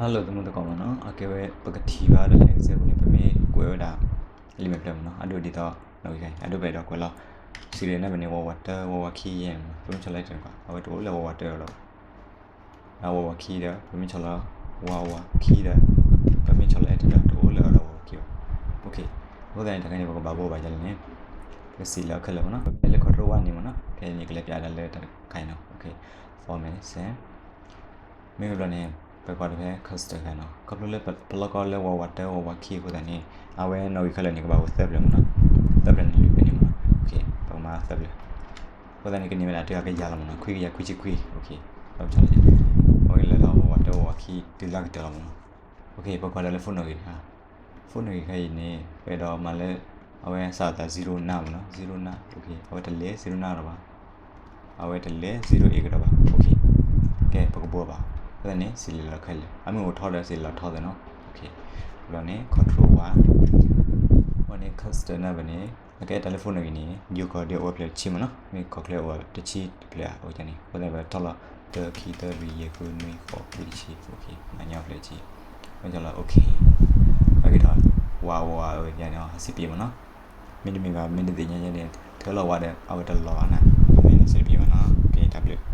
Hello သမုသကိးမ့ၢ်နီၤ, အကဲဝဲပကထံၣ်ဘၣ်ဒီး လၢကစၢၢ်ပူၤန့ၣ် ပမ့ၢ်ကွဲးဝဲဒၣ် လံာ်မဲာ်ဖျၢၣ်မ့ၢ်နီၤ, အဒိဒ်သိး နီၣ်ဂံၢ်ခါအံၤ အဒိပအဲၣ်ဒိးကွဲးလီၤ စံးဒ်န့ၣ် ပန့ၣ် ဝးဝးတၢ ဝးဝးခံယဲၢ်မ့ၢ်နီၤ, ပမ့ၢ်ဆီၣ်လီၤ Enter န့ၣ် အဝဲတအိၣ်လၢဝးဝးတၢအလီၢ်ဘၣ်. ဝးဝးခံဒီး ပမ့ၢ်ဆီၣ်လီၤ ဝးဝးခံဒီး ပမ့ၢ်ဆီၣ်လီၤ Enter ဒီး တအိၣ်လၢအလီၢ်ဝးဝးခံဘၣ်. အဃိသတးန့ၣ် တခါန့ၣ် ပကဘၣ်ဘိးဘၣ်ဒ်လဲၣ်န့ၣ် ပကစံးလီၤခဲလၢာ်မ့ၢ်နီၤ, ပကလဲၤလၢ control ဝါန့ၣ်မ့ၢ်နီၤ, ခဲအံၤန့ၣ် ကလဲၤပၠးဒၣ်လၢတၢ်တခါအံၤနီၤ, format မ့ၢ်ဘျီန့ၣ် ပကွၢ်ဒီးဖဲ cursor တခါနီၤ, ခီဖျိလၢပလီၢ်ကီလၢဝးဝးတၢဝးဝးခံအဃိသတးန့ၣ် အဝဲနီၣ်ဂံၢ်ခဲလၢာ်န့ၣ် ကဘၣ်အိၣ်သၢဖျၢၣ်မ့ၢ်နီၤ, သၢဖျၢၣ်န့ၣ် လွံၢ်ဖျၢၣ်န့ၣ်မ့ၢ်နီၤ, ပကမၤသၢဖျၢၣ်, အဃိသတးန့ၣ် ကန့ၢ်ဝဲဒၣ်တၢ်ကယၤလီၤမ့ၢ်နီၤ, ခွံကယၤခွံဆံခွံ, အဝဲလဲၤလီၤဝးဝးတၢဝးဝးခံ တုၤလၢကတၢၢ်လီၤမ့ၢ်နီၤ, ပကွၢ်ဒီးလၢ phone နီၣ်ဂံၢ်တခါ phone နီၣ်ဂံၢ်တခါအံၤန့ၣ် ပအဲၣ်ဒိးမၤလၢ အဝဲစးထီၣ်သး zero နၢ်မ့ၢ်နီၤ, zero နၢ်, အဝဲတလဲၤ zero နၢ်ဒီးဘၣ်, အဝဲတလဲၤ zero eight ကဒီးဘၣ်, ကဲ ပကဘိးဘၣ်, အဃိသတးန့ၣ် စံးလဲၤလီၤခဲလၢာ်, အမ့ၢ်အိၣ်ထီၣ်ဒီးစံးလဲၤလီၤထီၣ်သ့နီၤ, ဘျီန့ၣ် control ဝါ, ဘျီန့ၣ် cursor န့ၣ်ဘၣ်န့ၣ် အကဲတၢ်လၢ phone နီၣ်ဂံၢ်န့ၣ် ယိၤကီၢ်ဒီးအိၣ်ဝဲဖျၢၣ်တဆံမ့ၢ်နီၤ, မ့ၢ်ကီၢ်ချၢအိၣ်ဝဲတဆံတဖျၢၣ်အအိၣ်န့ၣ်, အဃိသတးန့ၣ် ပထီၣ်လီၤ တၢ ခံ သၢ လွံၢ် ယဲၢ် ဃု နွံ ဃိး ခွံ တဆံ, မၤညီဖျၢၣ်တဆံ, ဘျီလီၤ okay, ဘၣ်က့ၤထီၣ် ဝးဝးအဝဲန့ၣ် ဟးစံးပ့ၤမ့ၢ်နီၤ, မ့တမ့ၢ်ဘၣ် မ့ၢ်တသ့ၣ်ညါယဲန့ၣ် ထၢလီၤဝါဒီး အဝဲတလီၤဘၣ်နၤ, မ့ၢ်စံးပ့ၤမ့ၢ်နီၤ, ကဲ တၢ်ဘျုး